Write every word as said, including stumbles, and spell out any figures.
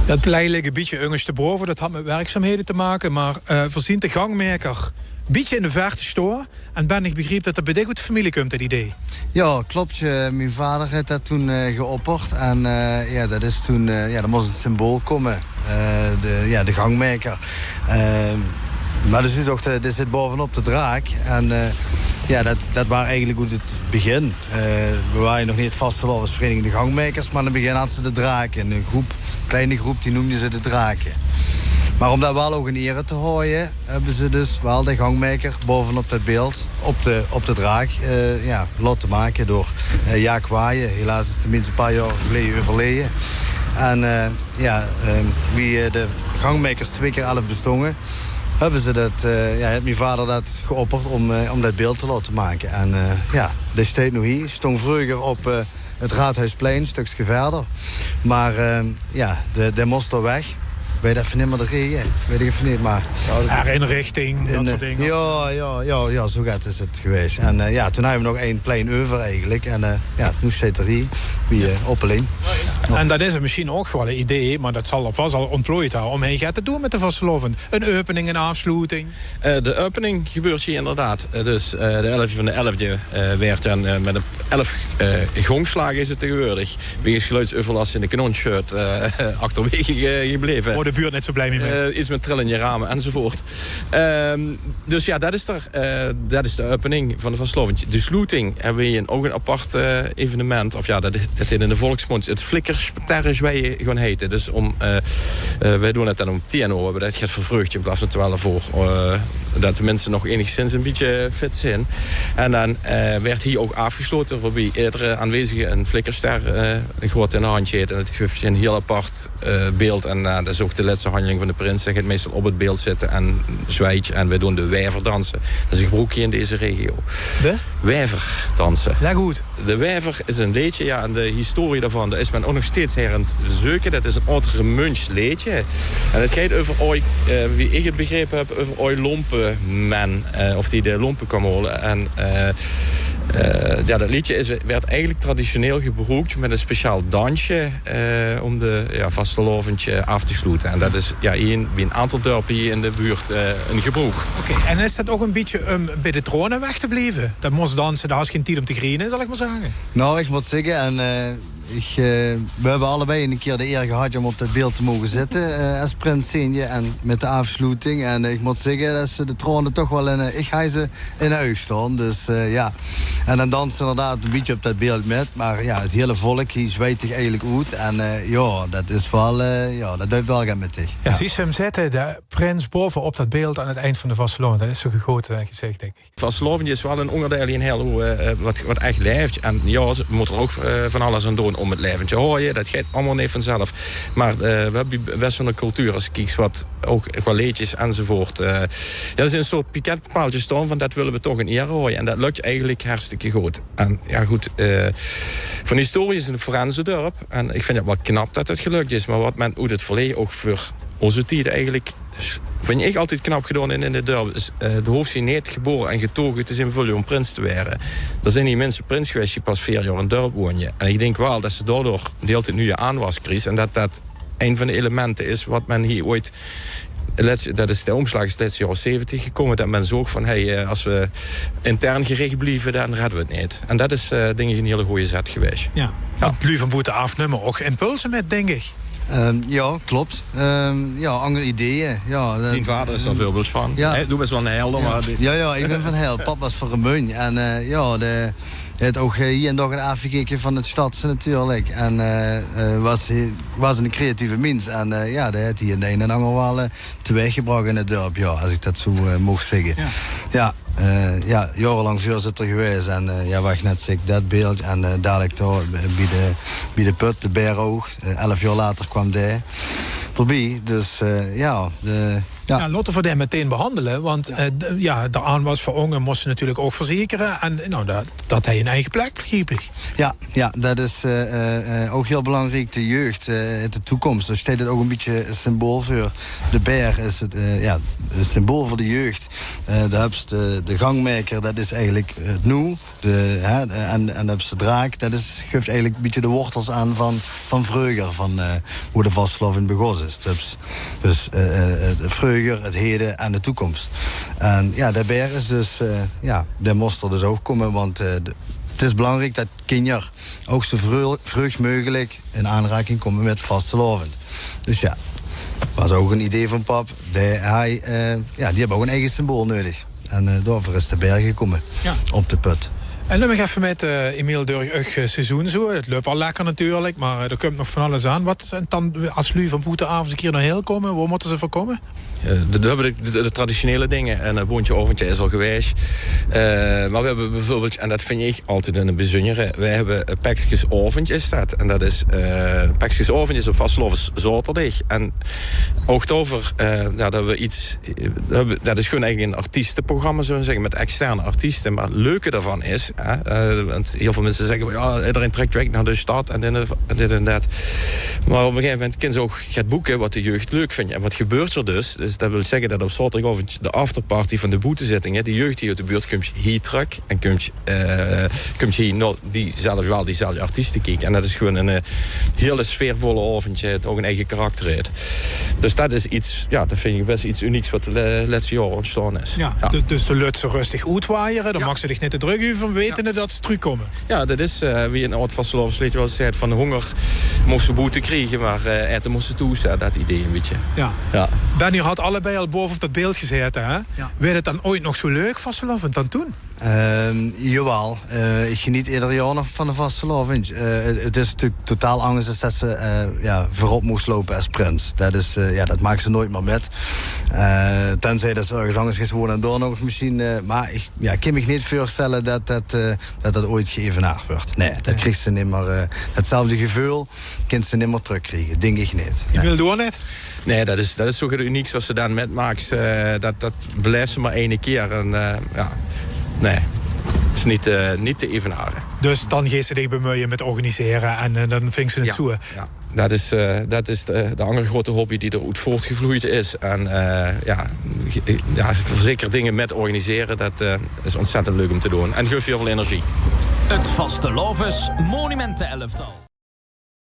Dat lei ligk e bietje ungerste bove, dat hat mit werkzaamhede te make, mer eh veer zien de gangmaeker e bietje in de verte stoa. En Ben, ich begriep dat dat bie dich oet de femilie kump, dat idee. Ja, klopt. Eh, mien vader haet dat toen eh geopperd. En eh, ja, dat is toen, eh, ja, dat mós e symbool kómme. Eh, de, ja, de gangmaeker. Eh, mer dus is ouch de, de zit bovenop de draak. En eh, ja, dat, dat waar eigelik oet 't begin. Eh, veer ware nog neet vastelaovesvereniging de Gangmaekers, mer in 't begin hadde ze de Drake, 'n groep, kleine groep, die neumde ze de Drake. Mer óm dat waal ouch in iere te haoje, höbbe ze dus waal de gangmaeker bovenop dat beeld, op de, op de draak, eh, ja, laote make door eh, Jaak Waaien. Helaas is de mins e paar jaor geleje euverleje. En eh, ja, eh, wie eh, de gangmaekers twee kier elf bestónge, höbbe ze dat, eh, ja, haet mien vader dat geopperd óm, eh, óm dat beeld te laote make. En eh, ja, dae steit noe hie. Stóng vreuger op eh, 't Raadhuisplein, e stökske verder. Mer eh, ja, de, dae mós d'r weg. Weit effe nimmer de reje, weit ich effe neet, mer Herinrichting, dat soort dinger. Ja, ja, ja, ja, zoe get is 't gewaes. En eh, ja, toen hadde veer nog ein plein euver eigelik. En eh, ja, noe steit 'r hie, wie eh, oppeling. En dat is mesjien ouch waal e idee, mer dat zal 'r vas al óntplooid höbbe, óm hie get te doon mit de vastelaovend. 'n Opening, 'n aafsloeting. Eh, de opening gebeurt hie inderdaad. Eh, dus eh, de elfde van de elfde eh, waert dan eh, mit 'n elf eh, gongslage is 't tegenwoordig, wegens geluidseuverlast in de kanonsjut eh, achterwege ge- gebleve. Woort de buurt neet zoe blij mit. Eh, iets mit trillende rame enzovoort. Ehm, dus ja, dat is, d'r, eh, dat is de opening van de vastelaovend. De sloeting höbbe veer hie ouch 'n apart eh, evenement. Of ja, dat, dat heet in de volksmóndj 't flikkersterrezweie gaon heite. Dus óm, eh, eh, veer doon 't dan óm tieën oor. Veer höbbe dat get vervreugdj in plaats van twelf oor. Eh, dat de minse nog enigszins e bietje fit zeen. En dan eh, waert hie ouch aafgeslote, woebie edere aanwezige 'n flikkerster eh, 'n groeate in de handj heet. En dat guf 'n hiel apart eh, beeld. En eh, dat is ouch de lètste hanjeling van de prins. Dae geit meistal op 't beeld zitte en zweitj. En veer doon de waever danse. Dat is e gebroek hie in deze regio. De? Waever danse. Lèk oet. De Waever is e leedje, ja, en de historie daovan, dao is me ouch nog steeds her aan 't zeuke. Dat is e aod Remunjs leedje. En 't geit euver ooi, eh, wie ich 't begrepe höb, euver ooi lompemen. Eh, of die de lompe kaom haole. En eh, eh, ja, dat leedje is, waert eigelik traditioneel gebroektj mit e speciaal dansje eh, óm de, ja, vastelaovendj aaf te sloete. En dat is, ja, hie bie 'n aantal dörpe hie in de buurt eh, e gebroek. Oké, en is dat ouch e bietje óm bie de traone weg te blieve? Dat mós danse, dao has te gein tied óm te griene, zal ich mer zage. Nou, ich mót zègke, en eh, ich, eh, veer höbbe allebei 'ne kier de eer gehadj óm op dat beeld te moge zitte eh, es prins zijnde en mit de aafsloeting. En eh, ich mót zègke dat ze de traone toch waal in, eh, ich haj ze in de oug staon. Dus eh, ja. En dan danse ze inderdaad e bietje op dat beeld mit. Mer ja, 't hiele volk hie zweit dich eigelik oet. En eh, ja, dat is waal, eh, ja, dat deit waal get mit dich. Ja. Zuus se 'm zitte, de prins bove op dat beeld aan 't eind van de vastelaovend. Dat is zoe gegote en gezegd, dink ich. Vastelaovend is waal 'n óngerdeil hie in Heële, eh, wat, wat ech laeftj. En ja, ze mótte d'r ouch eh, van alles aan doon óm 't laevendj te haoje. Dat geit allemaol neet vanzelf. Mer eh, veer höbbe bès waal 'n cultuur, es se kieks, wat ouch qua leedjes enzovoort. Eh, ja, dat is 'n soort piketpaaltje staon van: dat wille veer toch in iere haoje. En dat löktj eigelik hartstikke good. En ja, good, eh, van historie is 't e forenzedörp. En ich vinj 't waal knap dat 't gelöktj is. Mer wat me oet 't verleje ouch veur ózze tied eigelik, vinj ich, altied knap gedaon in, in 't dörp is, eh, de hoofs hie neet gebore en getoge te zeen veur óm prins te waere. D'r zeen hie minse prins gewaes die pas veer jaor in 't dörp woonje. En ich dink waal dat se daodoor de hiel tied nuuje aanwas kriegs en dat dat ein van de elemente is wat me hie ooit, lèts-, dat is, de ómslaag is lèts jaore zeventig gekómme, dat me zoog van: hey, eh, es veer intern gerich blieve, dan redde veer 't neet. En dat is, eh, dink ich, 'n hiele goje zet gewaes. Ja. Ja. Want luuj van boete aaf numme ouch impulse mit, dink ich. Ehm, ja, klopt. Ehm, ja, anger ideeë. Ja, eh, Dien vader is d'r 'n veurbeeld van. Ja. Hè, doe bis waal 'ne Heëlder, ja, mer die... Ja, ja, ich bin van Heël. Pap waas van Remunj. En eh, ja, de, haet ouch eh, hie en dao get aafgekeke van 't stadse natuurlik. En eh, eh, waas hie, waas 'ne creatieve mins. En eh, ja, dae haet hie 't ein en anger waal eh, teweeggebrach in 't dörp, ja, es ich dat zoe eh, maag zègke. Ja. Ja, eh, ja, jaorelang veurzitter gewaes en eh, ja, wat ich net zag, dat beeld en eh, dalik dao bie de, bie de put, de Baeroog. Eh, elf jaor later kwaam dae d'rbie. Dus eh, ja, de, Ja. Ja, laote v'r dae meteen behandele, want eh, de, ja, de aanwas veur ónge mós se natuurlik ouch verzekere. En nou, dat, dat hae 'n eige plek, begriep ich. Ja, ja, dat is eh, eh, ouch hiel belangriek, de jeug, eh, de toekoms. Dao steit 't ouch 'n bietje symbool veur. De baer is 't, eh, ja, 't symbool veur de jeug. Eh, dao höbs de, de gangmaeker, dat is eigelik 't noe. De, hè, en, en höbs de draak, dat is, guf eigelik 'n bietje de wortels aan van, van vreuger, van eh, wie de vastelaovend begós is. Dus, dus eh, eh, 't vreuger, 't hede en de toekoms. En ja, de baer is dus, eh, ja, dae mós d'r dus ouch kómme, want eh, de, 't is belangriek dat kinjer ouch zo vreu-, vreug meugelik in aanraking kómme mit vastelaovend. Dus ja, waas ouch 'n idee van pap. Dae, hae, eh, ja, die höbbe ouch 'n eige symbool neudig. En eh, daoveur is de baer gekómme op de put. En num mich effe mit, eh, Emiel, durch eur seizoen zo. 't Löp al lekker natuurlik, mer eh, d'r kump nog van alles aan. Wat is 't dan, es luuj van boete-aaf ins 'ne kier nao Heel kómme, wo mótte ze veur kómme? Eh, de, de, de, de traditionele dinger. En 'n bóntje aovendje is al gewaes. Eh, mer v'r höbbe bieveurbeeld, en dat vinj ich altied 'n bezunjere, v'r höbbe, eh, Pekskes-aovendj is dat. En dat is, eh, Pekskes-aovendj is op vastelaoveszaoterdig. En ouch daoveur, eh, ja, dat v'r iets, eh, dat is gewoon eigelik 'n artiesteprogramma, zölle v'r zègke, mit externe artieste. Mer 't leuke daovan is, hè, eh, want hiel väöl minse zègke van, ja, ederein trèk direk nao de stad en dit en, en dit en dat. Mer op 'n gegaeve moment kinne ze ouch get boeke wat de jeug leuk vindj. En wat gebeurt d'r dus? Dus dat wil zègke dat op zaoterdigaovendj de afterparty van de boetezittinge, de jeug die oet de buurt kumtj hie trök en kumtj, eh, kumtj hie nao diezelfdje, waal diezelfdje artieste kieke. En dat is gewoon 'n eh, hiel sfeervolle aovendj, 't ouch 'n eige karakter haet. Dus dat is iets, ja, dat vinj ich bès iets unieks wat de le-, lètste jaore óntstaon is. Ja, ja. Du-, dus de löts ze rustig oetwaajere, dan maaks se dich neet te drök euver, wetende dat ze trökkómme. Ja, dat is eh, wie 'n aad vastelaovesleedje waal ins zaet, van de hónger mós se boete kriege, mer eh, aete mós se thoes, ja, dat idee 'n bietje. Ja. Ja. Ben, geer höb allebei al baove op dat beeld gezaete, hè? Ja. Waert 't dan ooit nog zo leuk, vastelaovend, dan toen? Ehm, jawaal, eh, ich geniet eder jaor nog van de vastelaovendj. Eh, 't, 't is natuurlik totaal angers es dat se eh, ja, veurop mós loupe es prins. Dat is, eh, ja, dat maaks se noeats mie mit. Eh, tenzij dat se örges angers geis wone en dao nog mesjien, eh, mer ich, ja, ich kin mich neet veurstelle dat dat, eh, dat dat ooit geëvenaard wuuertj. Nae, dat kriegs se nimmer, eh, 'tzelfdje geveul kins se nimmer trökkriege, dink ich neet. Nae. Emiel, doe neet? Nae, dat is, dat is zoe get unieks wat se dan mitmaaks. Eh, dat, dat belaefs se mer eine kier. En eh, ja, nae, is neet, eh, neet te evenare. Dus dan geis se dich bemeuje mit organisere en eh, dan vings se 't zoe. Ja. Dat is, eh, dat is de, de anger groete hobby die d'r oet voortgevloeid is. En eh, ja, ge-, ja, verzeker dinger mit organisere, dat eh, is ontzettend leuk um te doon. En guf hiel väöl energie. 't Vastelaoves Monumente-elftal.